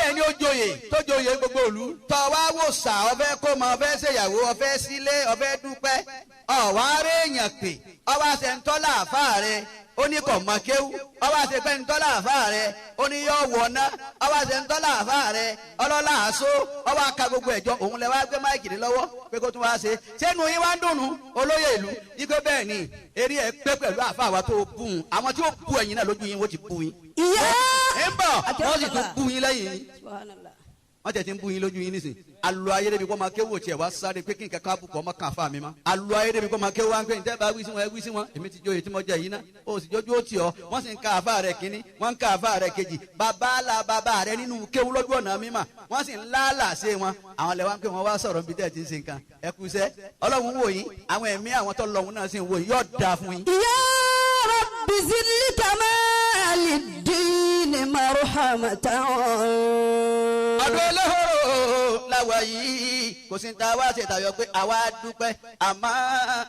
Ẹni ó joyè tó joyè gbogbo ìlú, tọ́ wá wò sà, ọfẹ́ kó mọ, ọfẹ́ ṣèyàwó, ọfẹ́ sílé, ọfẹ́ dúpẹ́, ọ̀wá réèyàn pè, ọwọ́ àṣẹ ńtọ́lá àfáà rẹ, ó ní kò mọ kéwú, ọwọ́ àṣẹ pẹ́ ńtọ́lá àfáà rẹ, ó ní yọ wọ̀ná, ọwọ́ àṣẹ ńtọ́lá àfáà rẹ, ọlọ́lá àṣọ, ọwọ́ aka gbogbo ẹ̀jọ́ òun lẹ wá gbé máìkì ní lọ́wọ́ pé kó tún wá ṣe sẹ́nu yín wá ń dùnnú olóyè ìlú ikú. Bẹ́ẹ̀ ni eré ẹ pé pẹ̀lú àfáà wa tó bù ún, àwọn tí ó bu ẹ̀yìn náà lójú yín, wọ́n ti bù yín. Ìyá. Ń bọ̀, wọ́n sì tún bú yín lẹ́yìn yín. Subhanallah. Wọ́n tẹ̀ ti ń bú yín lójú yín nísìn. Alu ayé débi kó máa kéwò tiẹ̀ wá sáré pé kí n kankan bukọ̀ ọmọ kan fa mi ma. Alu ayé débi kó máa kéwò wá ń pè ní tẹ́ bá wí sí wọn, ẹ wí sí wọn. Èmi ti jóye tí mo jẹ yìí ná, o sì jójú ó tì ọ́. Wọ́n sì ń ka àfa rẹ̀ kínní, wọ́n ń ka àfa rẹ̀ kejì, bàbá la bàbá rẹ̀ nínú kéwú lójú ọ̀nà mímà, wọ́n sì ń láàlà ṣe wọn. Àwọn lẹ́wọ́n ń pè wọ́n wá sọ̀rọ̀ níbi tẹ́ ẹ ti ń ṣe nǹkan. Ẹ kú iṣẹ́, Ọlọ́run wò yín, àwọn ẹ̀mí àwọn tó lọ́hùn náà sì ń wò yín, yóò dáa fún yín. يا رب زد كمال الدين مرحمة. Ọdún olóhóró làwà yìí, kò sí ta wá ṣe tayọ pé àwa dúpẹ́. Àmọ́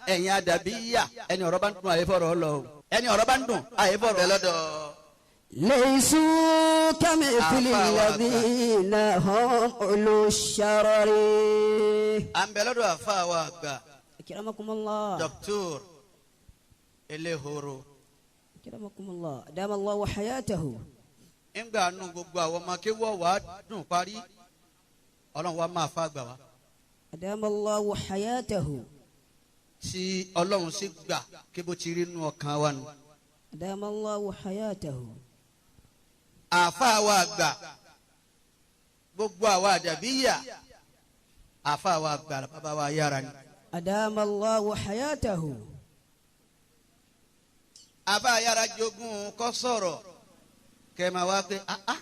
ẹ̀yin àdàbíyà, ẹni ọ̀rọ̀ bá ń dùn àyè fọ̀rọ̀ lọ o, ẹni ọ̀rọ̀ bá ń dùn àyè fọ̀rọ̀ lọ́dọ̀. ليسوا كمثل الذين هم أولو الشرر. À ń bẹ lọ́dọ̀ àfa wa àgbà. أكرمكم الله. Dr. Eléhoro. أكرمكم الله، أدام الله حياته. Ńgbà nù gbogbo àwọn ọmọ kéwọ́ wàá dùn parí, Ọlọ́run wa máa fa gbà wá. أدام الله حياته. Tí Ọlọ́run sì gbà kí bó ti rí nù ọkàn wa nù. أدام الله حياته. Àfa wa àgbà, gbogbo àwa àdàbíyà, àfa wa àgbà, bàbá wa yára ni. أدام الله حياته. Àfa yára jogún kọ́ sọ̀rọ̀ kẹ́ máa wá pé ah ah,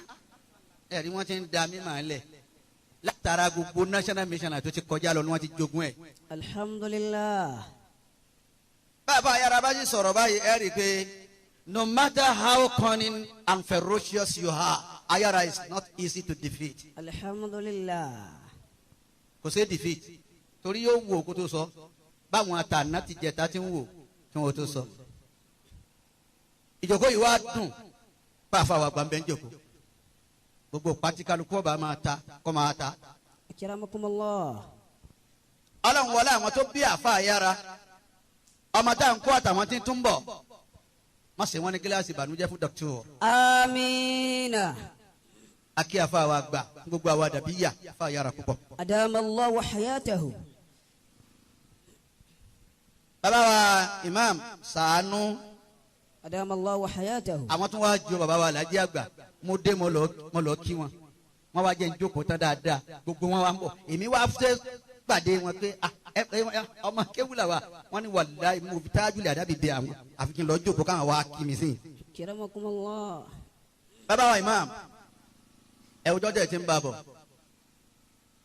ẹ̀rí wọ́n ti ń da mímọ̀ lẹ̀ látara gbogbo national mission tó ti kọjá lọ ni wọ́n ti jogún ẹ̀. الحمد لله. Bàbá yára bá ti sọ̀rọ̀ báyìí, ẹ rí i pé no matter how cunning and ferocious you are, Ayara is not easy to defeat. الحمد لله. Kò sí defeat torí yóò wò kó tó sọ, báwọn àtàná ti jẹta ti ń wò kí wọn tó sọ. Ìjókòó yìí wá dùn, pàfà wà gbàmbẹ́ ń jòkó, gbogbo pátí kálukú ọba máa ta kọ́ máa ta. أكرمكم الله. Ọlọ́run wọlé àwọn tó bí àfa yára, ọmọ tá à ń kó àtàwọn tí ń tún bọ̀, má ṣe wọ́n ní gíláàsì ìbànújẹ́ fún dọ́kítọ̀. آمين. Akí àfa wa gbà, gbogbo àwa dàbí yà àfa yára púpọ̀. أدام الله حياته. Bàbá wa imam sàánú. أدام الله حياته. Àwọn tó wá jọ bàbá wa alájí àgbà, mo dé, mo lọ kí wọn, wọn wá jẹ́ ń jókòó tán dáadáa, gbogbo wọn wá ń bọ̀, èmi wá fẹ́ pàdé wọn pé ah, ẹ ẹ ọmọ kéwìlà wa, wọn ni wàláhì mo fi tájú lè àdábì bẹ àwọn, àfi kí n lọ jókòó káwọn wá kí mi sí. أكرمكم الله. Bàbá wa imam, ẹ wọ́n jọ́jọ́ ẹ̀ ti ń bá a bọ̀,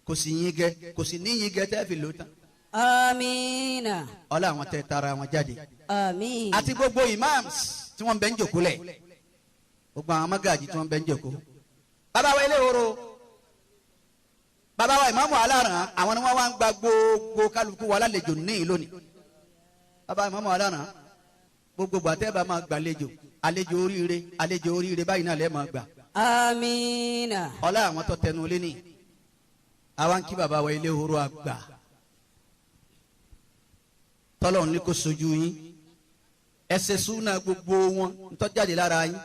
kò sì yín gẹ, kò sì ní yín gẹ tẹ́ fi lò tán. آمين. Ọlá àwọn tẹ tara wọn jáde. آمين. Àti gbogbo imams tí wọ́n bẹ ń jòkó lẹ̀, gbogbo àwọn amágàjì tí wọ́n bẹ ń jòkó. Bàbá wa eléhoro, bàbá wa ìmáàmù aláràn, àwọn ni wọ́n wá ń gba gbogbo kálukú wa lálejò ní lónìí. Bàbá ìmáàmù aláràn, gbogbo gbàtẹ́ bá máa gbàlejò, àlejò oríire, àlejò oríire báyìí náà lẹ́ẹ̀ máa gbà. آمين. Ọlá àwọn tó tẹnu lé ní àwa ń kí bàbá wa eléhoro àgbà, tọ́lọ́run ní kó sojú yín, ẹ ṣe súnà gbogbo wọn ntọ́jáde lára yín.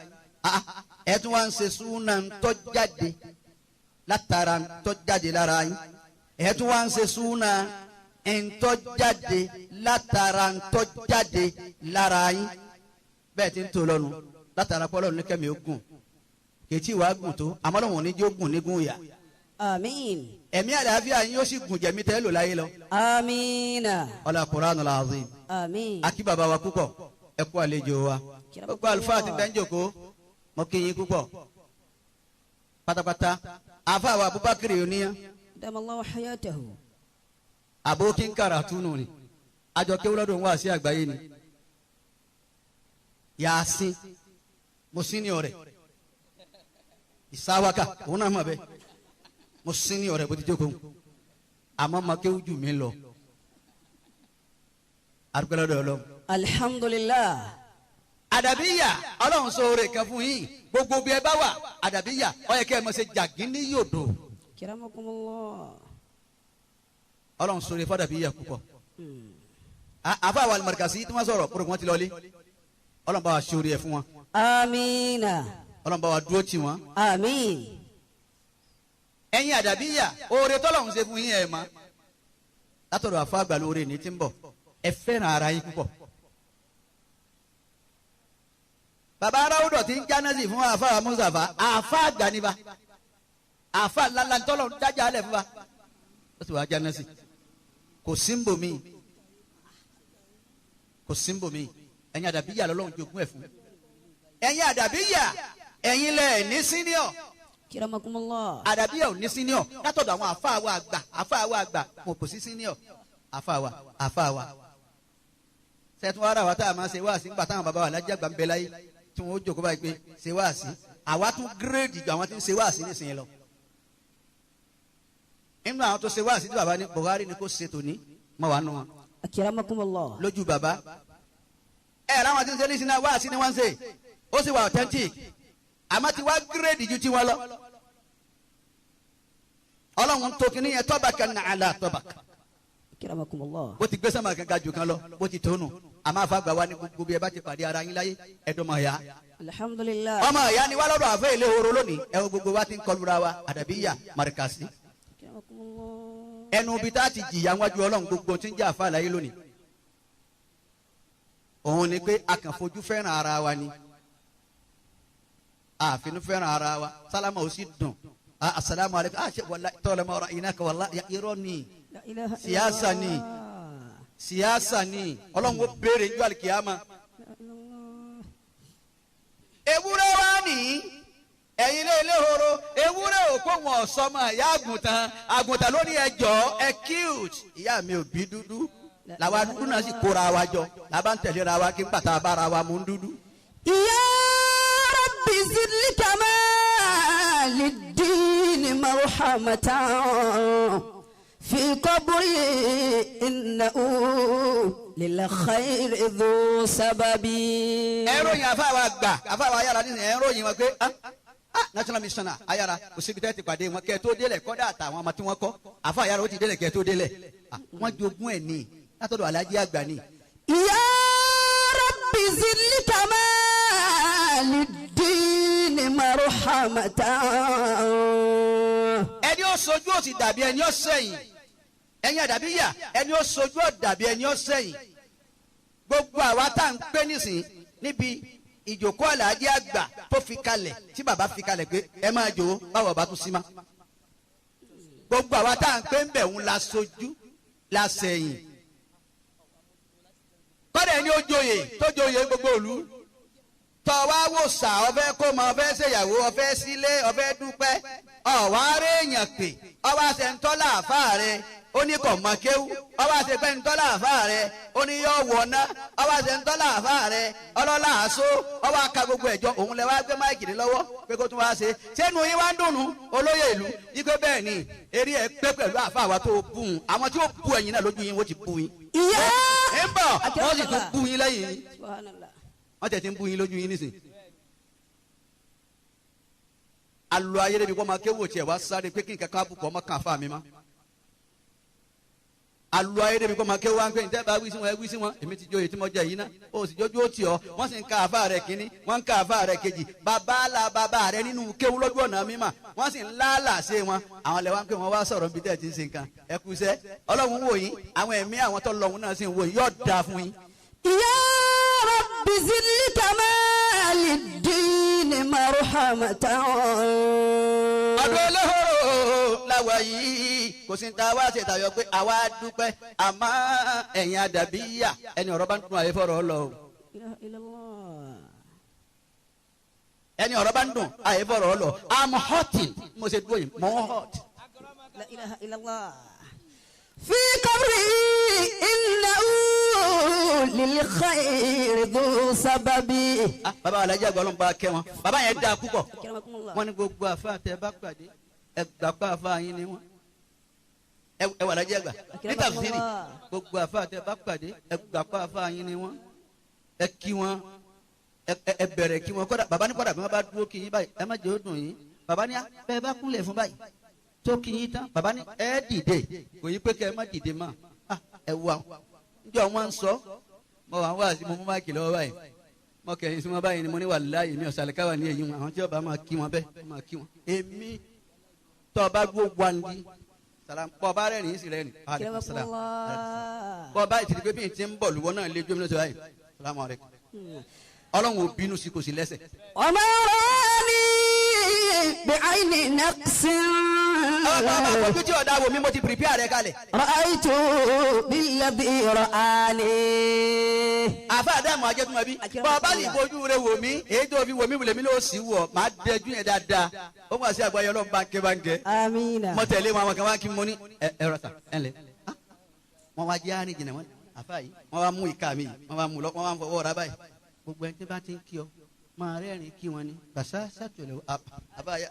Ah, ẹ tún wá ń ṣe súnà ntọ́jáde látara ntọ́jáde lára yín, ẹ tún wá ń ṣe súnà ntọ́jáde látara ntọ́jáde lára yín. Bẹ́ẹ̀ ti ń tó lọ́nu látara pọ́lọ́run ní kẹ́mi ó gùn, kètí wàá gùn tó, àmọ́ lọ́wọ́n ní jó gùn nígùn yà. آمين. Ẹ̀mí àlàáfíà yín yóò sì gùn jẹ̀mí tẹ́ lò láyé lọ. آمين. Ọlá Qur'anul Azim. آمين. Akí bàbá wa púpọ̀, ẹ kú àlejò wa. Gbogbo àlùfáà ti bẹ́ẹ̀ ń jòkó, mo kí yín púpọ̀ pátápátá. Àfa wa Abubakar oníyàn. أدام الله حياته. Àbókí ń kàrà túnú ni àjọ kéwúlọ́dún wá sí àgbáyé ni Yàásín, mo sí ní ọ̀rẹ́ ìsáwáka, òun náà mọ̀ bẹ́ẹ̀, mo sí ní ọ̀rẹ́ bó ti jókòó, àmọ́ ma kéwú jù mí lọ, arúgbó lọ́dọ̀ Ọlọ́run. الحمد لله. Àdàbíyà Ọlọ́run sọ oore kan fún yín gbogbo bí ẹ bá wà àdàbíyà ó yẹ kẹ́ ẹ mọ̀ ṣe jàgínní yòdò. Akramakumullah. Ọlọ́run sọ oore fún àdàbíyà púpọ̀. Àfa àwọn alimọ̀rìkàsí tí wọ́n sọ̀rọ̀ kúrò wọ́n ti lọ́ọ́lé Ọlọ́run bá wa ṣe oore ẹ̀ fún wọn. Amina. Ọlọ́run bá wa dúró tì wọ́n. Amin. Ẹ̀yin àdàbíyà oore tọ́lọ́run ṣe fún yín ẹ̀ mọ́ látọ̀dọ̀ àfa àgbà lóore ní ti ń bọ̀ ẹ fẹ́ràn ara yín púpọ̀. Bàbá aráwùdọ̀ ti ń jánásì fún àfa Mùsàfà àfa àgbà níbà àfa ńláńlá tọ́lọ́run dájà alẹ̀ fún wa ó sì wá jánásì kò sí ń bò mí kò sí ń bò mí ẹ̀yin àdàbíyà lọ́lọ́run jogún ẹ̀ fún ẹ̀yin àdàbíyà ẹ̀yin lẹ̀ ní senior. Akramakumullah. Àdàbíyà ò ní senior látọ̀dọ̀ àwọn àfa wa àgbà àfa wa àgbà mo kò sí senior àfa wa àfa wa. Sẹ́tún ara wa tá a máa ṣe wáàsí ńgbà táwọn bàbá wa lájẹ́ àgbà ń bẹ láyé tí wọ́n ó jókòó báyìí pé ṣe wáàsí àwa tún gírèdì ju àwọn tí ń ṣe wáàsí nísìnyí lọ. Nínú àwọn tó ṣe wáàsí tí bàbá ní Buhari ni kò ṣe tòní mọ̀ wá nù wọn. Akramakumullah. Lójú bàbá ẹ ráwọn tí ń ṣe nísìnyí náà wáàsí ni wọ́n ń ṣe ó sì wà authentic àmọ́ ti wá gírèdì ju tiwọn lọ. Ọlọ́run tó kí nìyẹn tọ́ba kan ní àlà tọ́ba. Akramakumullah. Bó ti gbé sọ́mà kankan jù kan lọ bó ti tónu àmọ́ àfàgbà wa ní gbogbo bí ẹ bá ti pàdé ara yín láyé ẹ̀dọ́mọ̀ ya. Alhamdulillah. Ọmọ ìyá ni wá lọ́dọ̀ àfẹ́ ilé horo lónìí ẹ wo gbogbo wa ti ń kọlura wa àdàbíyà màrìkàsí. Akramakumullah. Ẹnu bí tá a ti jìyà wájú Ọlọ́run gbogbo tí ń jẹ́ àfa àlàyé lónìí. Òun ni pé a kàn fojú fẹ́ràn ara wa ni àfinú fẹ́ràn ara wa sálámà ó sì dùn asalaamu aleykum ṣe wàlá tọ́lẹ̀ ma ọ̀rọ̀ iná ka wàlá irọ́ ni siyasa ni siyasa ni Ọlọ́run ó béèrè ní alikiyama. Ewúrẹ́ wa ní ẹ̀yin lé ilé horo ewúrẹ́ òkú wọn ọ̀sọ́mọ ìyá àgùntàn àgùntàn lóní ẹjọ́ ẹ cute ìyá mi ò bí dúdú làwa dúdú náà sì kóra wa jọ làbá ń tẹ̀léra wa kí n bàtà bára wa mú dúdú. Ya Rabbi zid li kamali ddini marhamatan fi qabri innahu lil khayri dhu sababi. Ẹ ròyìn àfàwà gbà àfàwà ayára nísìnyí ẹ ròyìn wọn pé national missioner ayára òsibítẹ́ ti pàdé wọn kẹ́ tó délẹ̀ kọ́dà àtàwọn ọmọ tí wọ́n kọ́ àfà ayára ó ti délẹ̀ kẹ́ tó délẹ̀ wọ́n jogún ẹ̀ ní látọ̀dọ̀ alájí àgbà ni. Ya Rabbi zid li kamali ddini marhamatan. Ẹni ó sojú ó sì dàbí ẹni ó sẹ́yìn ẹ̀yin àdàbí yà ẹni ó sojú ó dàbí ẹni ó sẹ́yìn gbogbo àwa tá à ń pé nísìn níbi ìjòkó alájí àgbà tó fi kalẹ̀ tí bàbá fi kalẹ̀ pé ẹ máa jò ó báwo bá tún sí ma gbogbo àwa tá à ń pé ń bẹ̀ ń la sojú la sẹ́yìn kọ́dà ẹni ó joyè tó joyè gbogbo ìlú tọ́ wá wò sà ọfẹ́ kó mọ ọfẹ́ ṣèyàwó ọfẹ́ sílé ọfẹ́ dúpẹ́ ọ̀wá réèyàn pè ọwọ́ àṣẹ ńtọ́lá àfáà rẹ ó ní kò mọ kéwú ọwọ́ àṣẹ pé ńtọ́lá àfáà rẹ ó ní yọ wọ̀ná ọwọ́ àṣẹ ńtọ́lá àfáà rẹ ọlọ́lá àṣọ ọwọ́ aka gbogbo ẹ̀jọ́ òun lẹ wá gbé máìkì ní lọ́wọ́ pé kó tún wá ṣe sẹ́nu yín wá ń dùnnú olóyè ìlú yíké bẹ́ẹ̀ ni eré ẹ pé pẹ̀lú àfáà wa tó bù ún àwọn tí ó bu ẹ̀yin náà lójú yín wọ́n ti bù yín. Ìyá ẹ̀ ń bọ̀ wọ́n sì tún bù yín lẹ́yìn yín Subhanallah. wọ́n tẹ̀ ti ń bú yín lójú yín nísìn. Alo ayé débi kó máa kéwò tiẹ̀ wá sáré pé kí nǹkan kan bùkọ́ ọmọ kan fà mí ma. Alo ayé débi kó máa kéwò wá ń pè ní tẹ́bà wí sí wọn ẹ wí sí wọn èmi ti jóye tí mo jẹ yìí ná o sì jójú ó tì ọ́ wọ́n sì ń ka àfa rẹ̀ kínní wọ́n ń ka àfa rẹ̀ kejì bàbá la bàbá rẹ̀ nínú kéwú lójú ọ̀nà mímà wọ́n sì ń láàlà ṣe wọn àwọn lẹ́wọ́n pé wọ́n wá sọ̀rọ̀ níbi tẹ́ ẹ ti ń ṣe nǹkan ẹ kú iṣẹ́ Ọlọ́run wò yín àwọn ẹ̀mí àwọn tó lọ́hùn náà sì ń wò yín yóò dáa fún yín. Ya Rabbi zid li kamali ddini marhamatan. Ọdún olóhóró làwà yìí kò sí ta wá ṣe tayọ pé àwa dúpẹ́ àmọ́ ẹ̀yin àdàbíyà ẹni ọ̀rọ̀ bá ń dùn àyè fọ̀rọ̀ lọ o. Ilaha illallah. Ẹni ọ̀rọ̀ bá ń dùn àyè fọ̀rọ̀ lọ I'm hurting mo ṣe dúró yìí mo ń hurt. La ilaha illallah. Fi qabri innahu lil khayri dhu sababi. Bàbá alájà àgbà ọlọ́run bá kẹ́ wọn bàbá yẹn dáa púpọ̀ Akramakumullah. wọ́n ní gbogbo àfa tẹ bá pàdé ẹ gbà pa àfa yín ni wọ́n ẹ wà lájẹ àgbà ní tàfsírì gbogbo àfa tẹ bá pàdé ẹ gbà pa àfa yín ni wọ́n ẹ kí wọn Ẹ bẹ̀rẹ̀ kí wọn kọ́dà bàbá ní kọ́dà bí wọ́n bá dúró kí yín báyìí, ẹ má jẹ́ ó dùn yín. Bàbá ní bẹ́ẹ̀ bá kúnlẹ̀ fún báyìí tó kí yín tán, bàbá ní ẹ dìde, kò yí pé kẹ́ ẹ má dìde mọ́. Ẹ wà njọ́ wọn ń sọ mo wà ń wá sí mo mú máìkì lọ́wọ́ báyìí, mo kẹ̀yìn sí wọn báyìí ni mo ní wàláhì mi ọ̀sàlẹ̀káwà ní èyí wọn, àwọn tí ọba máa kí wọn bẹ́ẹ̀ máa kí wọn. Èmi tọ́ ọba gbó wandi salam bọ́ ọba rẹ̀ ní sí rẹ̀ ní. Bọ́ ọba ìtìrí pé bí n ti ń bọ̀ lùwọ́ náà lé jómi lọ́sọ̀ báyìí, salamu alaykum. Ọlọ́run ò bínú sí kò sí lẹ́sẹ̀. Ọmọ rẹ̀ ní bí àìní naqsin. Ọba ọba fojú tí ọ̀dà wò mí, mo ti pìrìpìà rẹ kalẹ̀. Ra'aytu billadhi ra'ani. Àfa àdàmú ajẹ́tùmọ̀ bí bọ́ ọba sì fojú rẹ wò mí, èyí tó fi wò mí wùlé mi ló sì wọ̀, máa dẹjú yẹn dáadáa. Ó mọ̀ sí àgbáyé ọlọ́run báńkẹ́ báńkẹ́. Amina. Mo tẹ̀lé wọn, àwọn kan wá kí mo ní ẹ rọta ẹ lẹ. Wọ́n wá jẹ́ àárín jìnnà wọn àfa yìí, wọ́n wá mú ìka mi, wọ́n wá mú lọ, wọ́n wá fọwọ́ ra báyìí. Gbogbo ẹni tí bá ti ń kí ọ máa rẹ́rìn kí wọn ni bàṣà sàtúlẹ̀ àbáyá.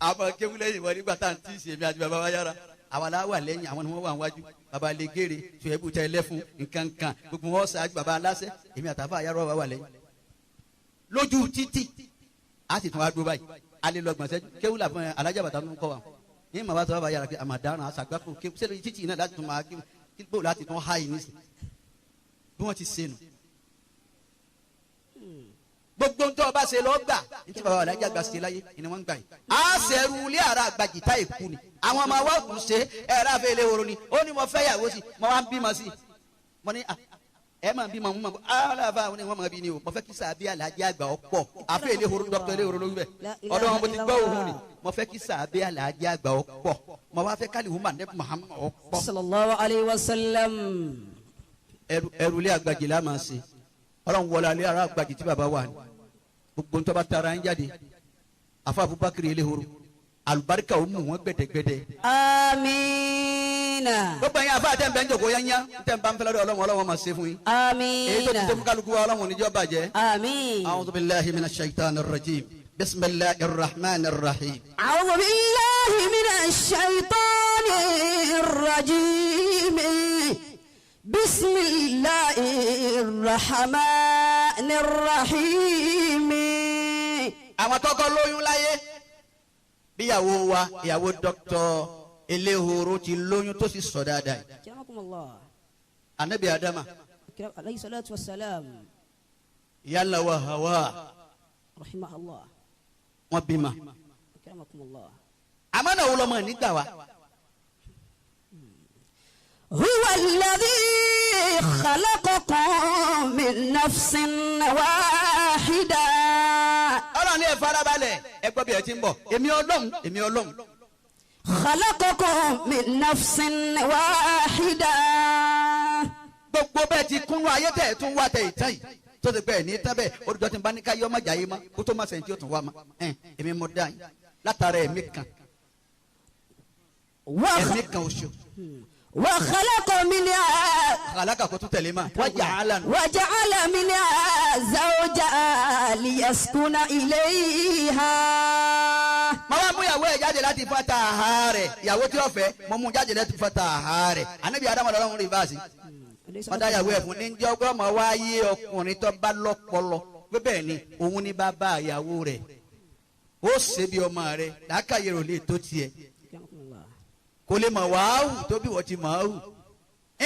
Àmọ́ kéwúlẹ̀ yìí wọ́n nígbà tá à ń tí ì ṣe mi àti bàbá wa yára, àwa la wà lẹ́yìn, àwọn ni wọ́n wà níwájú. Bàbá lẹ́gẹ̀rẹ̀ tùyẹ̀bù tẹ lẹ́fun nkankan gbogbo wọn ṣáájú bàbá aláṣẹ, èmi àtàfà yàrá wà wà lẹ́yìn. Lójú títì a sì tún wá dúró báyìí, a lè lọ gbọ̀nsẹ̀ kéwúlà fún alájà bàtà tó ń kọ́ wa ní màá bá sọ bàbá yàrá pé àmàdáràn àṣàgbákò kéwú sẹ́lẹ̀ títì náà láti tún máa kéwú láti tún háyì nísìn bí wọ́n ti ṣe nù. Gbogbo ntọ́ ọba ṣe lọ gbà ntí bàbá alájà gbà ṣe láyé ni wọ́n ń gbà yìí. A ṣẹ̀rù ilé ara àgbàjìtá èkú ni àwọn ọmọ wa kù ṣe ẹ̀rọ afẹ́ ilé woro ni ó ní mo fẹ́ yàwó sí mo wá ń bímọ sí mo ní ẹ máa ń bímọ mo máa aláfa àwọn ni wọ́n máa bí ni o mo fẹ́ kí sàbí alájà àgbà ọ pọ̀ afẹ́ ilé woro dọ́kítọ̀ ilé woro ló wí bẹ́ẹ̀ ọ̀dọ́ wọn mo ti gbọ́ òun ni mo fẹ́ kí sàbí alájà àgbà ọ pọ̀ mo wá fẹ́ kálí hùmà ní Muhammad ọ pọ̀. Sallallahu alayhi wa sallam. Ẹrù ilé àgbàjì la máa ṣe. Ọlọ́run wọlé alẹ́ ara àgbàjì tí baba wà ní gbogbo ntọ́ bá tara ń jáde afa Abubakar elehoro alubarika o mú wọn gbẹdẹgbẹdẹ. Amiina. Gbogbo yẹn afa tẹ̀ ń bẹ́ ń jòkó yányá tẹ̀ ń bá ń fẹ́ lọ́dọ̀ ọlọ́run ọlọ́run máa ṣe fún yín. Amiina. Èyí tó ti tó fún kálukú wa ọlọ́run oníjọ́ bàjẹ́. Amiin. A'udhu billahi minash shaitanir rajim bismillahir rahmanir rahim. A'udhu billahi minash shaitanir rajim. Bismillahir rahmanir rahim. Àwọn tọkọ lóyún láyé bíyàwó wa ìyàwó dọ́kítọ̀ Eléhoro ti lóyún tó sì sọ dáadáa yìí. Akramakumullah. Anabi Adama. Alayhi salatu wassalam. Yálà wa Hawa. Rahimahullah. Wọ́n bímọ. Akramakumullah. Àmọ́ náà wọlọ́mọ nígbà wa. هو الذي خلقكم من نفس واحدة. Ọlọ́run ní ẹ farabalẹ̀ ẹ gbọ́ bí ẹ ti ń bọ̀ èmi Ọlọ́run èmi Ọlọ́run. خلقكم من نفس واحدة. Gbogbo bẹ́ẹ̀ ti kúnú ayé tẹ̀ tún wá tẹ̀ ìtàn yìí tó ti pẹ́ ní tán bẹ́ẹ̀ olùjọ́ ti ń bá ní ká yọ ọmọ jà yìí mọ́ kó tó má sẹ́yìn tí ó tún wá mọ́ èmi mo dá yín látara ẹ̀mí kan ẹ̀mí kan oṣù. وخلق منها خلق كنت تلما وجعل وجعل منها زوجها ليسكن إليها. Mo wá mú ìyàwó ẹ̀ jáde láti fata àhá rẹ̀, ìyàwó tí ó fẹ́ mo mú jáde láti fata àhá rẹ̀. Ànábì Ádámù lọ́lọ́run rí báàsì. Wọ́n dá ìyàwó ẹ̀ fún ní jẹ́ ọgbọ́n ọmọ wá yé ọkùnrin tó bá lọ́pọlọ pé bẹ́ẹ̀ ni òun ní bàbá ìyàwó rẹ̀. Ó ṣe bí ọmọ rẹ̀ làákàyè rò lè tó tiẹ̀. Kò lè mọ̀ wàá hù tó bí wọ́n ti mọ̀ ọ́ hù.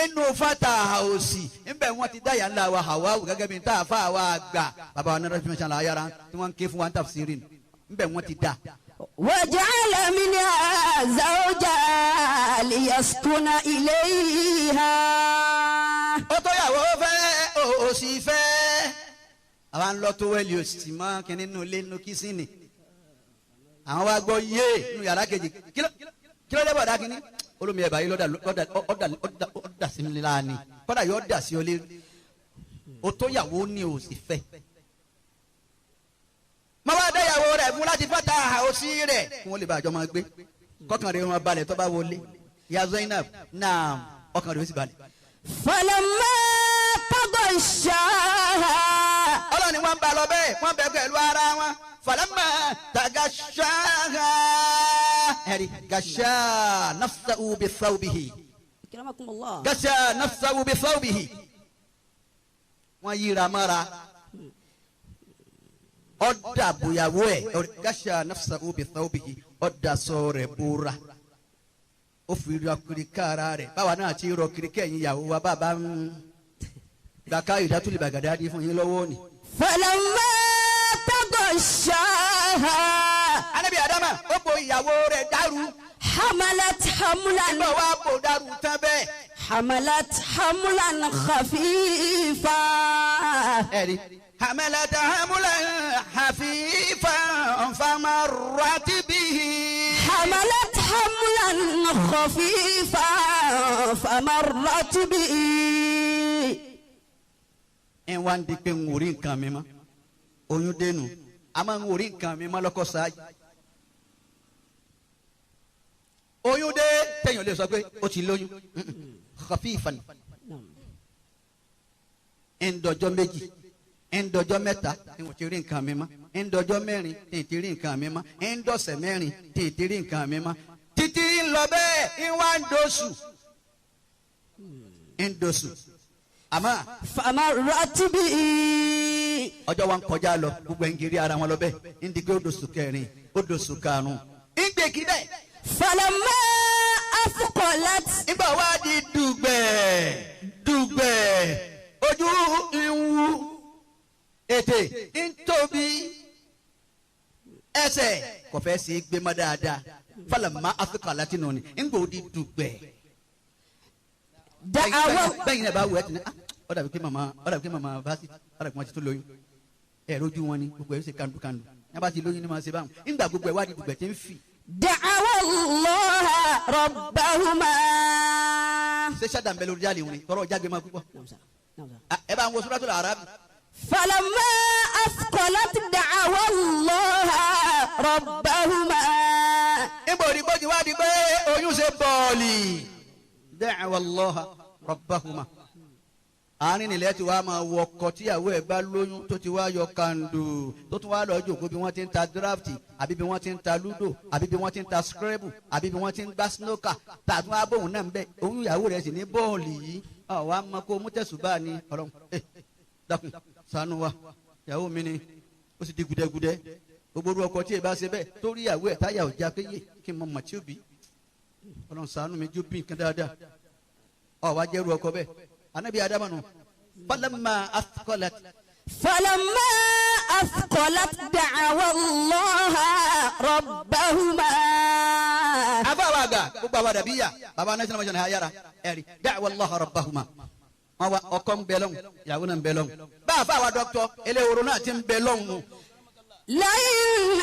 Inú fata òsì nbẹ wọn ti dáyà ńlá wa Hawa gẹ́gẹ́ bí n ta fa wa gbà bàbá wa nana fúnmi sàn ayára tí wọ́n ń ké fún wa ń tafsirin nbẹ wọn ti da. وجعل منها زوجها ليسكن إليها. Ó tó yàwó fẹ́ òsì fẹ́ àwa ń lọ tó wẹ́lì òsì mọ́ kínní nínú ilé nínú kísìnì àwọn wa gbọ́ yé nínú yàrá kejì kí ló dé bọ̀dá kínní olómi ẹ̀bà yìí lọ́dà sí mi láàánì kọ́dà yóò dà sí ọ lé o tó yàwó ní o sì fẹ́. Má wá dá ìyàwó rẹ̀ fún láti fọ́ta òsì rẹ̀ kí wọ́n lè bá àjọ máa gbé kọ́kàn rẹ̀ wọn balẹ̀ tó bá wọlé ya Zainab náà ọkàn rẹ̀ ó sì balẹ̀. Falamma tagashaha. Ọlọ́run ni wọ́n ń bá lọ bẹ́ẹ̀ wọ́n bẹ pẹ̀lú ara wọn falamma tagashaha. Ẹ̀rí gasha nafsahu bi thawbihi. Akramakumullah. Gasha nafsahu bi thawbihi. Wọ́n yíra mọ́ra. Ọ̀dà bòyàwó ẹ̀ gàṣà nafsahu bi thawbihi ọ̀dà sọ rẹ̀ bóra. Ó fi rọ kiri kára rẹ̀ báwa náà ti rọ kiri kẹ́yìn ìyàwó wa bàbá ń gbàká ìdátúlẹ̀ bàgàdá di fún yín lọ́wọ́ ni. فلما تغشاها Ànábì Ádámà ó bo ìyàwó rẹ̀ dàrú. حملت حملا Nígbà wàá bò dàrú tán bẹ́ẹ̀. حملت حملا خفيفا Ẹ̀rí. حملت حملا خفيفا فمرت به. حملت حملا خفيفا فمرت به Ẹ wá ń di pé ń wò rí nǹkan mi mọ́ oyún dénú a máa ń wò rí nǹkan mi mọ́ lọ́kọ́ ṣáájú. Oyún dé tẹ̀yìn lè sọ pé ó ti lóyún khafifan ń dọjọ́ méjì ń dọjọ́ mẹ́ta tí mo ti rí nǹkan mi mọ́ ń dọjọ́ mẹ́rin tí ti rí nǹkan mi mọ́ ń dọ̀sẹ̀ mẹ́rin tí ti rí nǹkan mi mọ́ títí ń lọ bẹ́ẹ̀ ń wá ń dosù ń dosù àmọ́ فمرت به ọjọ́ wa ń kọjá lọ gbogbo ẹ̀ ń gírí ara wọn lọ bẹ́ẹ̀ ń di pé ó dosù kẹrin ó dosù karùn-ún ń gbé kiri bẹ́ẹ̀ فلما أثقلت nígbà wá di dùgbẹ̀ dùgbẹ̀ ojú ń wú ètè ń tóbi ẹsẹ̀ kò fẹ́ sí gbémọ́ dáadáa fọlọ́mọ áfíríkà láti nù ni ń gbòó di dùgbẹ̀. دعوا bẹ́ẹ̀ yìí náà bá wù ẹ́ tì ní ah ó dàbí pé màmá ó dàbí pé màmá fásitì ó dàbí pé wọ́n ti tó lóyún ẹ̀ rojú wọn ni gbogbo ẹ̀ ṣe kandu kandu ní a bá ti lóyún ní ma ṣe báwọn ńgbà gbogbo ẹ̀ wá di dùgbẹ̀ tí ń fì. دعوا الله ربهما ṣé ṣáda ń bẹ lórí jáde wọn tọrọ jáde máa púpọ̀ ẹ bá ń wo Suratul A'raf. فلما أثقلت دعوا الله ربهما nígbà òdi gbòdì wá di pé oyún ṣe bọ́ọ̀lì. Da'wa Allaha rabbahuma. Àárín nílẹ̀ tí wàá máa wọ ọkọ tíyàwó ẹ̀ bá lóyún tó ti wá yọ kàndù tó tún wá lọ jòkó bí wọ́n ti ń ta draft àbí bí wọ́n ti ń ta ludo àbí bí wọ́n ti ń ta scrabble àbí bí wọ́n ti ń gbá snooker tààtún wá bóun náà ń bẹ oyún ìyàwó rẹ̀ sì ní bọ́ọ̀lì yìí ọ̀ wá mọ kó mú tẹ̀sùbá ni ọlọ́run ẹ̀ dákun ṣàánú wa ìyàwó mi ni ó sì di gudẹgudẹ gbogbo orú ọkọ tí ẹ bá ṣe bẹ́ẹ̀ torí ìyàwó ẹ̀ táyà ọjà péye kí n mọ mọ̀ tí ó bí ọlọ́run ṣàánú mi jó bí nǹkan dáadáa ọ̀ wá jẹ́rú ọkọ bẹ́ẹ̀ anabi adama nù falamma athqalat. فلما أثقلت دعوا الله ربهما. Afa wa àgbà gbogbo àwọn dàbí yà baba national mission ayára ẹ̀rí da'wa Allah rabbahuma wọn wa ọkọ ń bẹ lọ́hùn ìyàwó náà ń bẹ lọ́hùn bá a fa wa dọ́kítọ̀ eléwòrò náà ti ń bẹ lọ́hùn. لئن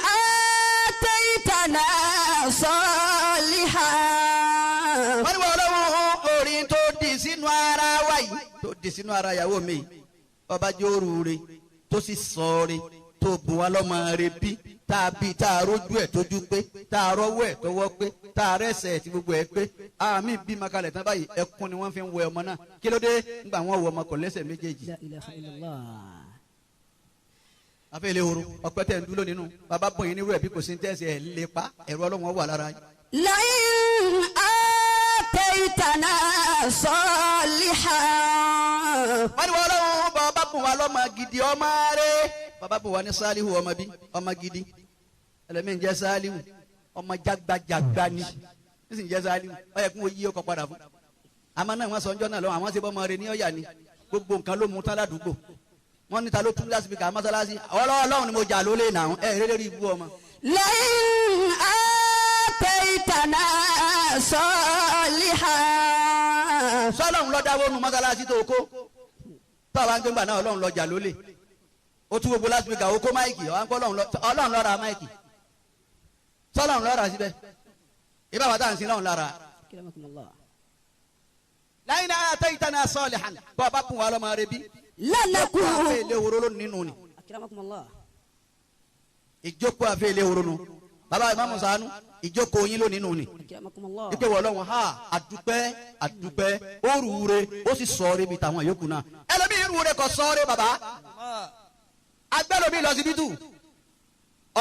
آتيتنا صالحا. Wọ́n ní wọ́n lọ́wọ́ orin tó di sínú ara wa yìí tó di sínú ara ìyàwó mi yìí ọba jóoru re tó sì sọ re tó bùn wá lọ́mọ re bí tá a bí tá a rójú ẹ̀ tójú pé tá a rọ́wọ́ ẹ̀ tọwọ́ pé tá a rẹ́sẹ̀ ẹ̀ tí gbogbo ẹ̀ pé àmì bí makalẹ̀ tán báyìí ẹkún ni wọ́n fi ń wẹ ọmọ náà kí ló dé ńgbà wọ́n wọ ọmọ kò lẹ́sẹ̀ méjèèjì. لا إله إلا الله. Afẹ́ ilé horo ọpẹ́ tẹ̀ ń dúró nínú bàbá bọ̀ yín nírú ẹ̀ bí kò sí ní tẹ̀sí ẹ̀ lè pa ẹ̀rọ ọlọ́run wà lára yín. لئن آتيتنا صالحا. Wọ́n ní wọ́n lọ́wọ́ bàbá bùn wa lọ́mọ gidi ọmọ rẹ̀ bàbá bùn wa ní salihu ọmọ bí ọmọ gidi ẹlẹ́mìí ń jẹ́ salihu ọmọ jágbajàgba ni ń sì ń jẹ́ salihu ó yẹ kí wọ́n yí ọkọ̀ padà fún àmọ́ náà wọ́n sọ ọjọ́ náà lọ́wọ́ àwọn ṣe bọ́ ọmọ rẹ̀ ní ọ̀yà ni gbogbo nǹkan ló mú tán ládùúgbò wọ́n ní ta ló tún lásìkò mọ́sálásí ọlọ́ọ̀lọ́hún ni mo jà lólè náà ẹ̀ eré lórí ibú ọmọ. لئن آتيتنا صالحا. Sọlọ́run ló dáwọ́ nu mọ́sálásí tó kó tọ́wọ́ àgbẹ̀ngbà náà ọlọ́run ló jà lólè ó tún gbogbo lásìkò ó kó máìkì ọ̀hún kọ́ ọlọ́run ló ra máìkì sọlọ́run ló ra síbẹ̀ ibà wà tá à ń sin lọ́run lára. أكرمكم الله. Láyìn náà ataytana salihan bọ́ ọba kún wa lọ́mọ rẹ bí. لنكون Àfẹ́ ilé woro ló nínú ni أكرمكم الله. Ìjókòó àfẹ́ ilé woro nu bàbá ìmáàmù Sànú ìjókòó yín ló nínú ni. أكرمكم الله. Ike wọ Ọlọ́run ha àdúpẹ́ àdúpẹ́ ó rúure ó sì sọ̀ọ́rẹ́ bíi tàwọn yòókù náà ẹlòmíì rúure kò sọ̀ọ́rẹ́ bàbá agbẹ́lòmíì lọ síbítù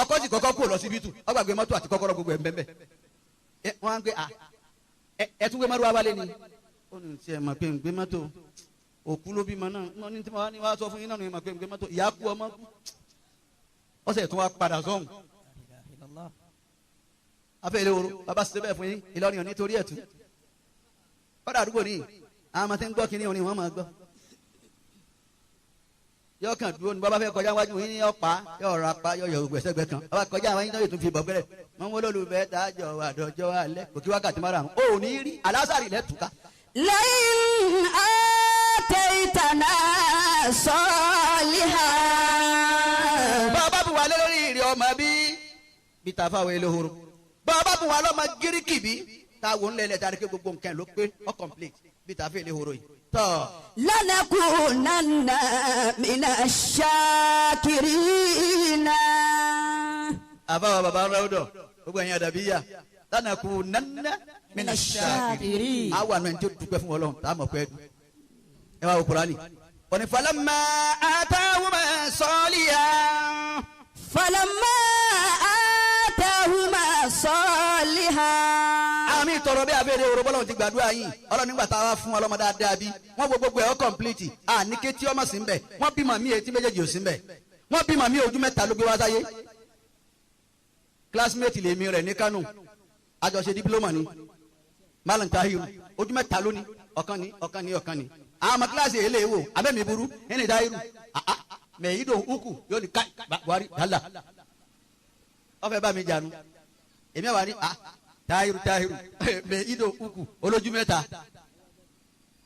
ọkọ sì kọ́kọ́ kú lọ síbítù ọgbàgbé mọ́tò àti kọ́kọ́rọ́ gbogbo ẹ̀ ń bẹ́ẹ̀ bẹ́ẹ̀ wọ́n á gbé à ẹ tún gbé mọ́tò wá wálé ni ó ní tiẹ̀ mọ̀ pé ń gbé mọ́tò òkú ló bímọ náà wọ́n ní tí wọ́n á ní wàá sọ fún yín náà ní mọ̀ pé ń gbé mọ́tò ìyá kú ọmọ kú. Ọ̀sẹ̀ tún wá padà sọ́hùn. Afẹ́ ilé woro bàbá ṣe bẹ́ẹ̀ fún yín Ìlọrin ò ní torí ẹ̀ tú. Kọ́dà àdúgbò ní àwọn ọmọ tí ń gbọ́ kínní òní wọ́n máa gbọ́. Yọ kàn dúró ní bàbá fẹ́ kọjá wájú yín ní ọ̀pá yọ ọ̀rọ̀ apá yọ yọ ògbẹ́ sẹ́gbẹ́ kan. Bàbá kọjá àwọn yín náà yóò tún fi bọ̀ gbẹ́rẹ́. Mọ̀ ń wọ́n lólùfẹ́ tá a jọ àdọ́jọ́ alẹ́ kò kí wákàtí márùn-ún. Ó ní rí alásàrì lẹ́tùká. لئن آتيتنا صالحا Bàbá bù wá lórí ìrì ọmọ bí bí tàfà wẹ̀ lóhoro. Bàbá bù wá lọ́mọ gíríkì bí táwọn ńlẹ̀lẹ̀ tá a rí pé gbogbo nǹkan ló pé ọ complete bí tàfà lóhoro yìí. Tọ́ لنكونن من الشاكرين àbáwọ̀ bàbá ráúdọ̀ gbogbo ẹ̀yin àdàbíyà lánàá kú nánà mina ṣáàkiri. Àwọn àna ẹni tó dúpẹ́ fún Ọlọ́run tá a mọ̀ pé ẹ dùn. Ẹ wá wo Kùránì. Òní falamma atahuma salihan. فلما آتاهما صالحا Àmì ìtọ̀rọ̀ bí abẹ́rẹ́ oró bọ́lá ti gbàdúrà yín. Ọlọ́run nígbà tá a wá fún ọlọ́mọ dáadáa bí. Wọ́n wo gbogbo ẹ̀ ọ́ kọ̀m̀plìtì. Àní kétí ọmọ sí ń bẹ̀. Wọ́n bí màmí etí méjèèjì ò sí ń bẹ̀. Wọ́n bí màmí ojú mẹ́ta ló gbé wá sáyé. Classmate lèmi rẹ̀ ní Kánò. Àjọṣe diploma ni. Malam Tahiru ojú mẹ́ta ló ní. Ọ̀kan ní ọ̀kan ní ọ̀kan ní. Àwọn ọmọ kíláàsì èlé wò abẹ́mi burú ẹni Tahiru. Mẹ̀yìdò ukù yóò ní ká Buhari dàlà. Ó fẹ́ bá mi jà nu. Èmi àwa ní Tahiru Tahiru mẹ̀yìdò ukù olójú mẹ́ta.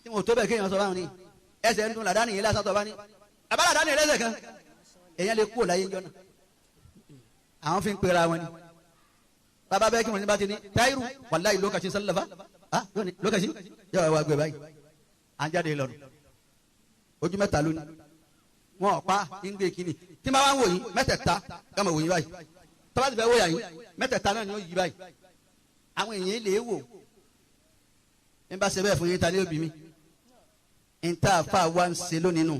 Tí mo tó bẹ́ẹ̀ kéèyàn sọ báwọn ni ẹsẹ̀ ń dun làdáni yìí lásán tó bá ní. Àbá làdáni rẹ̀ lẹ́sẹ̀ kan. Èèyàn lè kú láyé ńjọ́ náà. Àwọn fi ń pera wọn ni. Bàbá bẹ́ẹ̀ kí wọ́n ní bá ti ní Tahiru wàláyé lókàtí sálàfà lókàtí yóò wá gbé báyìí. À ń jáde lọ́nu. Ojú mẹ́ta lónìí. Wọn ò pa ń gbé kínní. Tí máa wá ń wò yín mẹ́tẹ̀ẹ̀ta ká máa wò yín báyìí. Tọ́ba ti fẹ́ wò yà yín mẹ́tẹ̀ẹ̀ta náà ni ó yí báyìí. Àwọn èèyàn lè wò. N bá ṣe bẹ́ẹ̀ fún yín ta ni ó bí mi. N ta fa wa ń ṣe lónìí nù.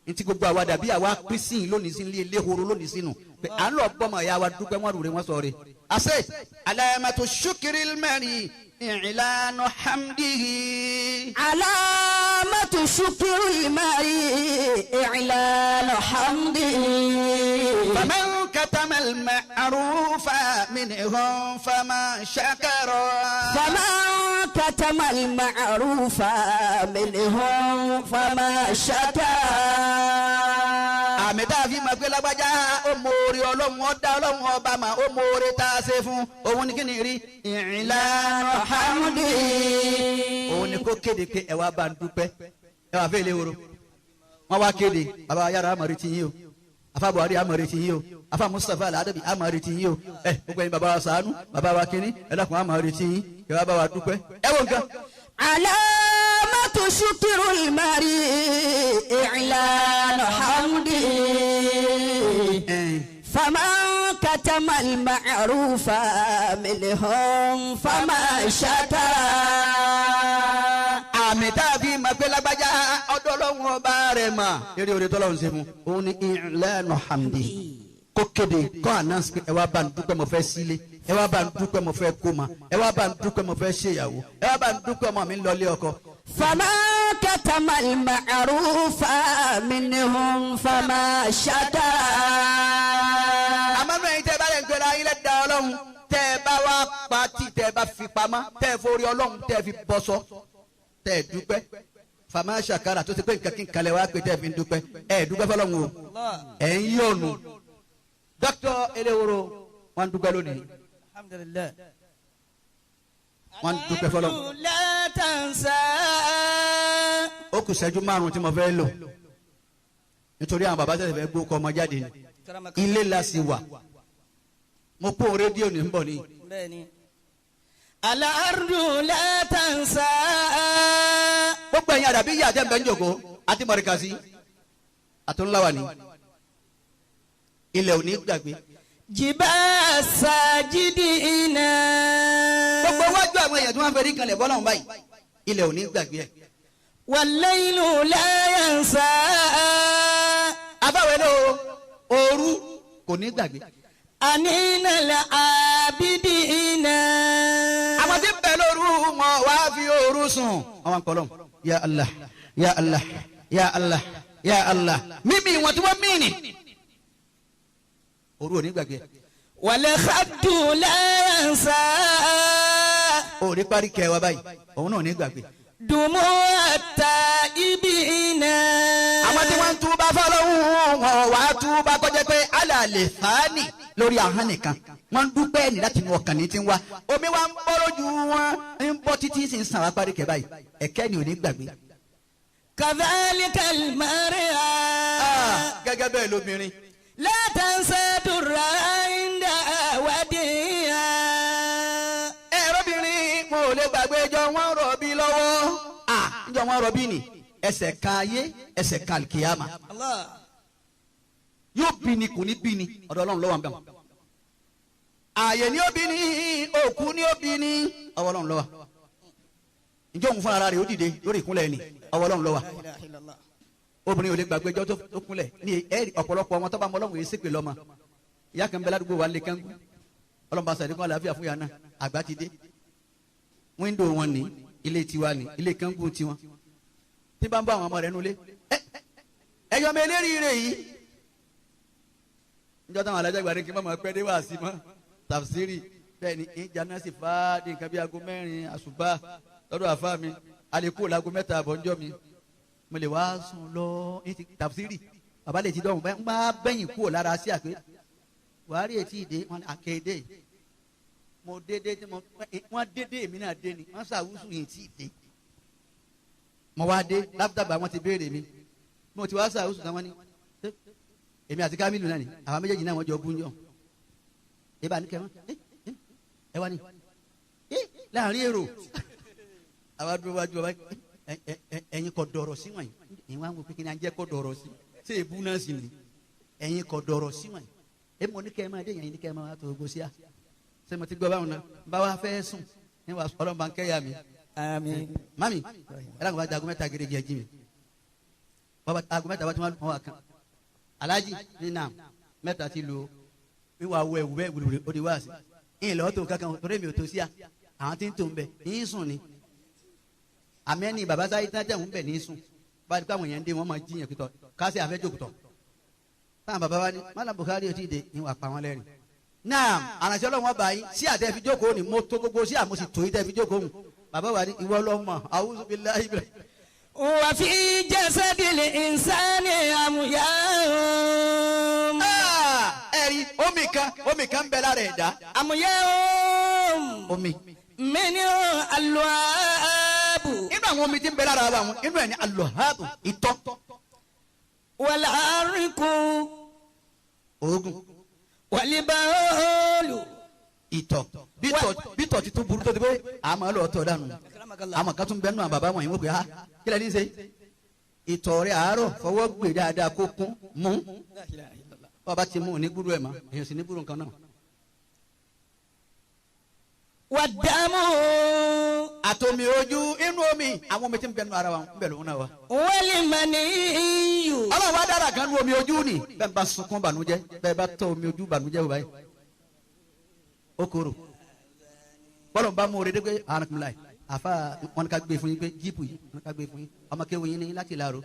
N ti gbogbo àwa dàbí àwa pín sí yín lónìí sí ilé eléhoro lónìí sínú. Pé à ń lọ bọ́mọ ìyá wa dúpẹ́ wọ́n rúre wọ́n sọ re. Àṣẹ alamatu shukiri mẹ́rin ìlànà hamdihi. علامة شكر المرء إعلان حمده فمن كتم المعروف منهم فما شكر. فمن كتم المعروف منهم فما شكر. Àmì tá a fi máa gbé lágbájá ó mọ̀ọ́rẹ́ Ọlọ́run ó dá Ọlọ́run ọba mà ó mọ̀ọ́rẹ́ tá a ṣe fún òun ní kí ni rí ìlànà حمده. Òun ni kó kéde pé ẹ wá bá ń dúpẹ́ ẹ wá fẹ́ ilé woro wọ́n wá kéde bàbá yàrá àmọ̀rí ti yín o, afa Buhari àmọ̀rí ti yín o, afa Mustapha Aladabi àmọ̀rí ti yín o, ẹ gbogbo ẹ̀yin bàbá wa ṣàánú bàbá wa kínní ẹ dákun àmọ̀rí ti yín ẹ wá bá wa dúpẹ́ ẹ wọ nǹkan. علامة شكر المرء إعلان حمده. فمن كتم المعروف منهم فما شكر. Àmì tá a fi máa gbé lágbájá ọ̀dọ̀ Ọlọ́run ọba rẹ̀ mà eré orí tọ́lọ́run ṣe fún òun ni ìlànà hamdi kó kéde kó announce pé ẹ wá bá ń dúpẹ́ mo fẹ́ sílé, ẹ wá bá ń dúpẹ́ mo fẹ́ kó ma, ẹ wá bá ń dúpẹ́ mo fẹ́ ṣèyàwó, ẹ wá bá ń dúpẹ́ ọmọ mi ń lọlé ọkọ. فمن كتم المعروف منهم فما شكر. Àmọ́ ẹ̀yin tẹ́ ẹ bá lè ń gbéra yín lẹ́dàá Ọlọ́run tẹ́ ẹ bá wá pa tí tẹ́ ẹ bá fi pamọ́ tẹ́ ẹ forí Ọlọ́run tẹ́ ẹ fi bọ́sọ tẹ́ ẹ dúpẹ́ fàmà ṣàkàrà tó ti pé nǹkan kí n kalẹ̀ wá pé tẹ́ ẹ fi ń dúpẹ́ ẹ dúpẹ́ fọlọ́run o ẹ̀ ń yọ̀nù. Dókítà Eleworo wọ́n ń dúpẹ́ lónìí. Alhamdulillah. Wọ́n ń dúpẹ́ fọlọ́run. La tansa. Ó kù ṣẹ́jú márùn-ún tí mo fẹ́ lò nítorí àwọn bàbá tẹ̀sẹ̀ fẹ́ gbó kọ́ ọmọ jáde ni ilé la sì wà mo kó rédíò ní bọ̀ ni. Bẹ́ẹ̀ni. Al-ardu la tansa. Gbogbo ẹ̀yin àdàbí yíyá àti ẹ̀mbẹ̀ ń jòkó àti mọ̀ríkàsí àtúnláwà ni ilẹ̀ ò ní gbàgbé. Jìbá sajidina. Gbogbo wájú àwọn èèyàn tí wọ́n fẹ́ rí kanlẹ̀ bọ́lá wọn báyìí ilẹ̀ ò ní gbàgbé ẹ̀. Wal-laylu la yansa. Abáwẹ̀ ló ooru kò ní gbàgbé. Anina al-abidina. Àwọn tí ń bẹ lóru wọn wá fi ooru sùn. Àwọn akọlọ ya Allah ya Allah ya Allah ya Allah mímì wọn tí wọ́n mí ni. Òru ò ní gbàgbé. والخد لا ينسى Òrí parí kẹwàá báyìí, òun náà ò ní gbàgbé. دموع التائبين. Àwọn tí wọ́n ń túbá fọlọ́hún wọn wá túbá kọjá pé alàlè fàánì lórí ahọ́n nìkan, wọ́n ń dúpẹ́ ní láti inú ọkàn ní ti ń wá. Omi wa ń bọ́ lójú wọn, ń bọ́ títí sì ń sàn wá parí kẹ báyìí, ẹ̀kẹ́ ni ò ní gbàgbé. كذلك المرأة Gẹ́gẹ́ bẹ́ẹ̀ lóbìnrin. لا تنسى درها عند وديها. Ẹ̀rọbìnrin wọn ò lè gbàgbé jọ wọn rọ̀bí lọ́wọ́. Njọ wọn rọ̀bí ni ẹsẹ̀ kan ayé, ẹsẹ̀ kan kìyàmà. الله. Yóò bí ni, kò ní bí ni, ọ̀dọ̀ Ọlọ́run ló wà ń bẹ̀ wọ́n. Ààyè ni ó bí ni, òkú ni ó bí ni, ọwọ́ Ọlọ́run ló wà. Ǹjẹ́ òun fúnra rẹ̀ ó dìde lórí ìkúnlẹ̀ ni? Ọwọ́ Ọlọ́run ló wà. لا إله إلا الله. Obìnrin ò lè gbàgbé ẹjọ́ tó kúnlẹ̀ ní ẹ̀rí. Ọ̀pọ̀lọpọ̀ ọmọ tó bá mọ Ọlọ́run yìí ṣépè lọ́mọ. Ìyá kan bẹ ládùúgbò wa lè kángu, Ọlọ́run bá sàdékún àlàáfíà fún yàrá náà. Àgbà ti dé, wíńdò wọn ní ilé tiwa ní ilé kángu tiwọn, tí bá ń bá àwọn ọmọ rẹ̀ nulẹ̀ ẹ̀yọ́ mi eléyìí rẹ̀ yìí, níjọ́ táwọn alájà gbàdé kí n má máa pẹ́ dé wá sí mọ́ tafsiri. Bẹ́ẹ̀ ni ìjà náà sì fà á di nǹkan bí aago 4 àṣùbà lọ́dọ̀ àfa mi, àlékún láago 3 àbọ̀ ńjọ́ mi, mo lè wá sùn lọ ní ti tafsiri. Bàbá lè ti dọ̀hùn bẹ́ẹ̀ ń bá bẹ́yìn kúrò lára sí àpé wàá rí etí ìdè wọn àkéde. Mo dédé tí mo wọn dédé, èmi náà dé ni wọn ṣàwùsù yìí tí ì dé. Mo wá dé láfítàgbà, wọn ti béèrè mi, mo ti wá ṣàwùsù táwọn ní èmi àti Kamilu náà ni, àwọn méjèèjì náà wọ́n jọ bú yàn. Ẹ bá ní kẹ́ wọn ẹ wá ní láàrin èrò, àwa dúró wájú ọba, ẹ̀yin kò dọ̀rọ̀ sí wọ̀nyí. Ìwọ̀n àwọn òpin kìíní à ń jẹ́ kó dọ̀rọ̀ sí ṣé èbú náà sì ni ẹ̀yin kò dọ̀rọ̀ sí wọ̀nyí. Èmi ò ní kẹ́ ẹ máa dé yẹn, ní kẹ́ ẹ máa tó gbó sí à. Ṣé mo ti gbọ́ báwọn náà bá wa fẹ́ sùn ní wàá Ọlọ́run bá ń kẹ́yà mi. Àmín. Mami ẹ lákòó bá di aago 3 gẹ́gẹ́ jí mi. Bàbá aago 3 bá ti wọ́n wà kan alájí ní nà 3 ti lu wíwá wọ ẹ̀wù bẹ́ẹ̀ wùdùwùdù ó di wá sí ìyìn lọ́wọ́ tó kankan torí mi ò tó sí à. Àwọn tí ń tó ń bẹ ní sùn ni àmẹ́ni bàbá sáyé tí wọ́n ń bẹ̀ ní sùn. Bá a di pé àwọn èèyàn ń dé, wọ́n máa jíyàn pítọ̀ káṣí àfẹ́jọ́kùtọ̀ táwọn bàbá wa ní Malam Buhari ò tí ì dé ní wàá pa wọn lẹ́rìn náà. Àrànṣẹ́ Ọlọ́run ọba yín sí àtẹ fi jókòó ni mo tó gbogbo sí àmọ́ sì tó yín tẹ́ fi jókòó hùn. Bàbá wa ní ìwọ lọ́mọ a'udhu billahi. وفي جسد الإنسان أمياء. Ẹ̀rí omi kan ń bẹ lára ẹ̀dá. أمياء. Omi. منه اللعاب. Inú àwọn omi tí ń bẹ lára wa wọn, inú ẹ̀ ní alọ́hábù, ìtọ̀. والعرق. Oògùn. والبول. Ìtọ̀, bítọ̀ ti tún burú tó ti pé àmọ́ lọ́ọ́ tọ̀ dànù. Àmọ́ kan tún bẹ́ẹ̀ nù àwọn bàbá wọn yìí, wọ́n pè á kí lẹ́ni ṣe ìtọ̀ rẹ̀ àárọ̀, fọwọ́ gbé dáadáa kó kún mú. Bàbá ti mú ní gbúrú ẹ̀ mọ́, èèyàn sì ní gbúrú nǹkan náà. والدم. Àtomi ojú, inú omi, àwọn omi tí ń bẹ nù ara wa ń bẹ lóhùn náà wa. والمني. Ọlọ́run wa dára kan nu omi ojú ni. Bẹ́ẹ̀ bá sunkún bànújẹ́, bẹ́ẹ̀ bá tọ́ omi ojú bànújẹ́ wò báyìí, ó korò. Bọ́lọ̀ ń bá mú oore dé pé anakunla yìí àfa wọn ká gbé fún yín pé jíìpù yìí wọn ká gbé fún yín, ọmọ kéwù yín ní láti láàró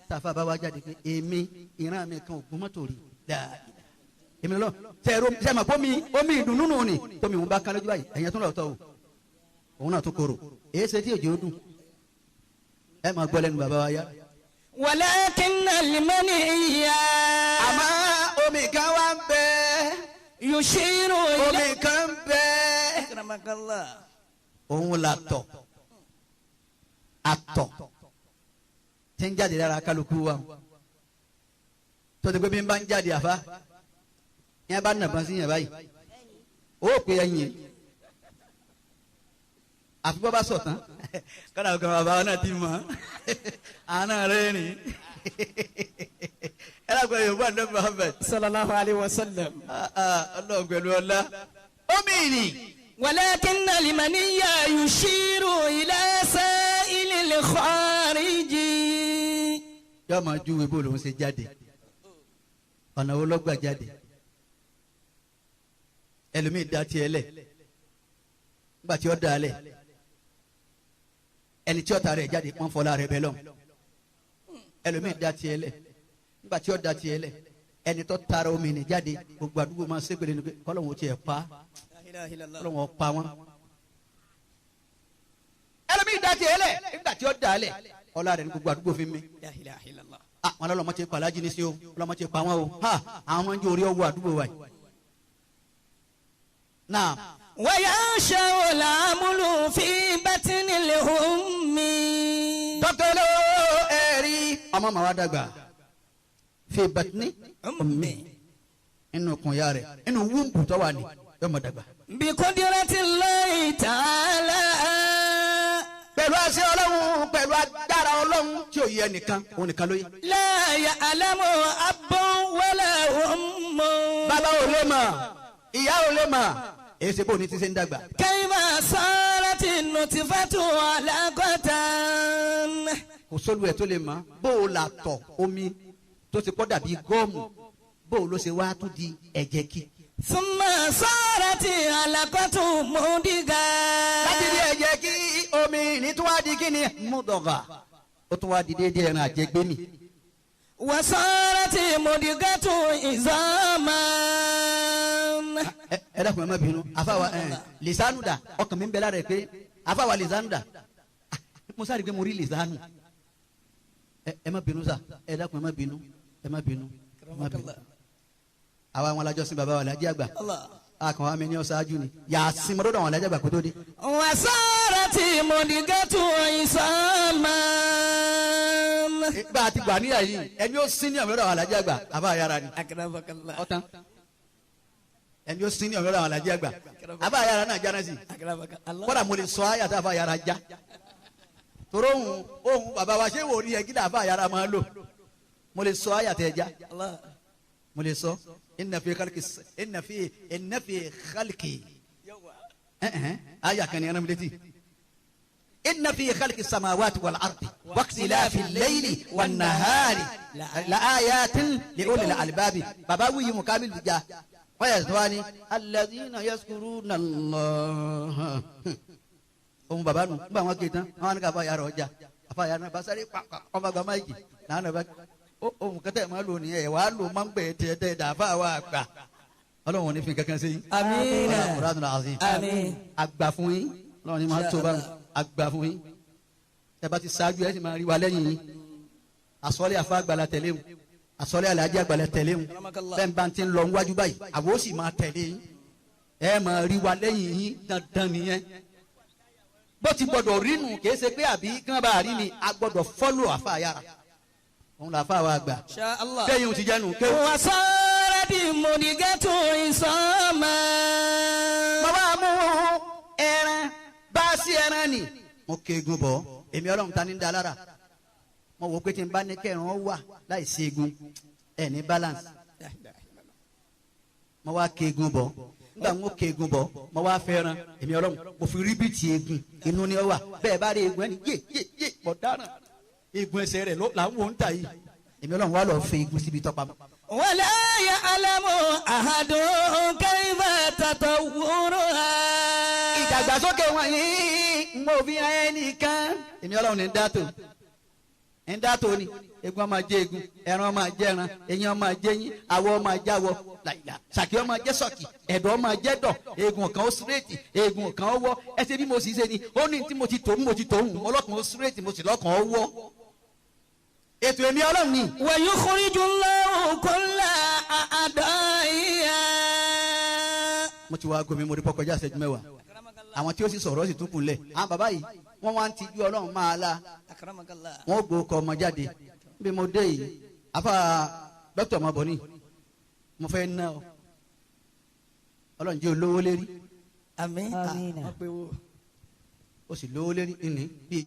tàfa bá wá jáde pé èmi ìran mi kan ò gún mọ́tò rí dáa, èmi lọ sẹ́ẹ̀rọ sẹ́ẹ̀mà bómi omi ìdùnnú nù ni. Tómi òun bá kán lójú báyìí, ẹ̀yẹ tó lọ tọ́ o, òun náà tó korò. Èyí ṣe tí òjò dùn, ẹ máa gbọ́ lẹ́nu bàbá wa yá. ولكن المني Àmọ́ omi kan wá ń bẹ. يشير إلى Omi kan ń bẹ. أكرمك الله. Òun là tọ̀, àtọ̀ tí ń jáde lára kálukú wa, tó ti pé bí n bá ń jáde àfa yẹn bá nàbọn sí yẹn báyìí, ó pè é yẹn àfi bọ́ bá sọ̀ tán kọ́dà kan bàbá wa náà ti mọ̀ àná rẹ̀ rìn ẹ lágbàá Yorùbá ní Muhammad. صلى الله عليه وسلم. Ọlọ́run pẹ̀lú ọlá omi ìrìn. ولكن المني يشير إلى سائل الخارج. Yóò máa júwe bó lòun ṣe jáde, ọ̀nà wo lọ́gbà jáde. Ẹlòmíì da tiẹ̀ lẹ̀ nígbà tí ó da lẹ̀, ẹni tí ó ta rẹ̀ jáde, wọ́n fọlá rẹ̀ bẹ́ẹ̀ lọ. Ẹlòmíì da tiẹ̀ lẹ̀ nígbà tí ó da tiẹ̀ lẹ̀, Ẹni tó taara omi ní jáde gbogbo àdúgbò máa ṣépele ní pé kọ́lọ́hún tiẹ̀ pa kọ́lọ́hún pa wọn. Ẹlòmíì da tiẹ̀ lẹ̀ nígbà tí ó da lẹ̀ ọlá rẹ̀ ní gbogbo àdúgbò fi mi. Àwọn ọlọ́mọ ti pa alájí ní sí o ọlọ́mọ ti pa wọn o ha àwọn ọmọ ń jẹ́ orí ọwọ́ àdúgbò wa yìí. Náà. وينشأ العمل في بطن الأم. Dọ́kítà ẹ̀rí ọmọ màá wá dàgbà fi batni ummi inú kun ya rẹ̀ inú wúńbù tó wà ní yóò máa dàgbà. بقدرة الله تعالى. Pẹ̀lú àṣẹ Ọlọ́run pẹ̀lú agbára Ọlọ́run tí ò yẹ nìkan òun nìkan ló yẹ. لا يعلم أب ولا أم. Bàbá ò lè mọ̀ ìyá ò lè mọ̀ èyí ṣe bó ní ti ṣe ń dàgbà. كيف صارت النطفة علقة. Kò sólù ẹ̀ tó lè mọ̀ bó o là tọ̀ omi tó ti kọ́ dàbí gọ́ọ̀mù bó o ló ṣe wá tún di ẹ̀jẹ̀ kí. ثم صارت علقة مضغة. Láti rí ẹ̀jẹ̀ kí omi ní tún wá di kí ni múdọ̀gà ó tún wá di déédéé ẹran àjẹgbé mi. وصارت مضغة عظاما. Ẹ dákun ẹ má bínú àfàwà ẹ lisanu da ọkàn mi ń bẹ lára ẹ pé àfàwà lisanu da mo sáré pé mo rí lisanu ẹ má bínú sa ẹ dákun ẹ má bínú ẹ má bínú ẹ má bínú. Àwa àwọn alájọsìn bàbá wa làjẹ àgbà àkàn wa mi ní ọ̀sáájú ni yàásìn mọ́tò àwọn alájẹ àgbà kó tó dé. وصارت مضغة عظاما. Bá a ti gbà níyà yìí ẹni ó sín ní ọ̀mọ́dọ̀ àwọn alájẹ àgbà àbá yàrá ni أكرمك الله. ọ̀tán ẹni ó sín ní ọ̀mọ́dọ̀ àwọn alájẹ àgbà àbá yàrá náà jáná sí i. أكرمك الله. Kódà mo lè sọ ayé àti àfa yàrá já toro ohun ohun bàbá wa ṣé wò ní ẹ gíga àfa yàrá máa lò mo lè sọ ayé àti ẹja الله. mo lè sọ inna fi khalqi inna fi khalqi ayé àkànní ẹran mi létí inna fi khalqi samawati wal ardi waqtilafi layli wan nahari la ayatin li ulil albabi bàbá wuyi mukamil ja wọ́n yẹ sọ wa ni alladhina yaskuruna Allah ohun baba nu nígbà wọn ké tán wọn ní ká fa yàrá ọjà àfa yàrá náà bá sáré pàpà ọba gba máìkì náà náà bá ohun kẹtẹ máa lò ní ẹ wàá lò máa ń gbẹ tẹ tẹ dàáfà wà gbà Ọlọ́run ò ní fi kankan sí yín. Àmín. Ọlọ́run azim. Àmín. Àgbà fún yín Ọlọ́run ní máa tó bá àgbà fún yín ẹ bá ti ṣáájú ẹ sì máa rí wa lẹ́yìn yín àsọlé àfa àgbàlá tẹ̀lé wọn àsọlé àlàájì àgbàlá tẹ̀lé wọn bẹ́ẹ̀ bá ti ń lọ wájú báyìí àwọn ó sì máa tẹ̀lé yín ẹ máa rí wa lẹ́yìn yín dandan nìyẹn bó ti gbọdọ̀ rínu kìí ṣe pé àbí kí wọ́n bá rí ni a gbọdọ̀ fọ́lù àfa yàrá òun là fà wá gbà إن شاء الله. bẹ́ẹ̀ yóò ti jẹ́nu kéwù. وصارت مضغة عظاما. Mo bá mú ẹran bá sí ẹran ni mo kegun bọ̀ èmi Ọlọ́run ta ní da lára mo wò pé tí n bá ní kẹrin wà láì sí egun ẹ ní balance mo wá kegun bọ̀ nígbà mo kegun bọ̀ mo wá fẹ́ràn èmi Ọlọ́run mo fi ríbìtì egun inú ni ó wà bẹ́ẹ̀ bá rí egun ẹni yé yé yé mọ̀ dáràn egun ẹsẹ̀ rẹ̀ là ń wò ń tà yìí èmi Ọlọ́run wà lọ́ọ́ fi egun síbi tọ́pa mọ́. ولا يعلم أحد كيف تطورها. Ìdàgbàsókè wọn yìí n ò fi hàn ẹnìkan. Èmi Ọlọ́run ní ń dátò ń dátò ni egun ọmọ jẹ egun ẹran ọmọ jẹ ẹran eyín ọmọ jẹ eyín awọ ọmọ jẹ awọ làyà sàkí ọmọ jẹ sọkì ẹ̀dọ̀ ọmọ jẹ dọ̀ egun kan ó sírètì egun kan ó wọ́ ẹsẹ̀ bí mo sì ṣe ni ó ní tí mo ti tò mo ti tò ń mo lọ́kàn ó sírètì mo sì lọ́kàn ó wọ́ ètò èmi Ọlọ́run ni. ويخرج الله كل أعدائها. Mo ti wá gomi mo rí pọkọjá ìṣẹ́jú mẹ́wàá àwọn tí ó sì sọ̀rọ̀ sì tún kù lẹ̀ àwọn bàbá yìí wọ́n wá ń tijú Ọlọ́run máa la أكرمك الله. wọn gbó kọ ọmọ jáde bí mo dé yìí afa dókítà ọmọ bọ̀ ni mo fẹ́ ná ọ Ọlọ́run jẹ́ olówó lérí آمين. Àmín. ó sì lówó lérí ní bíi.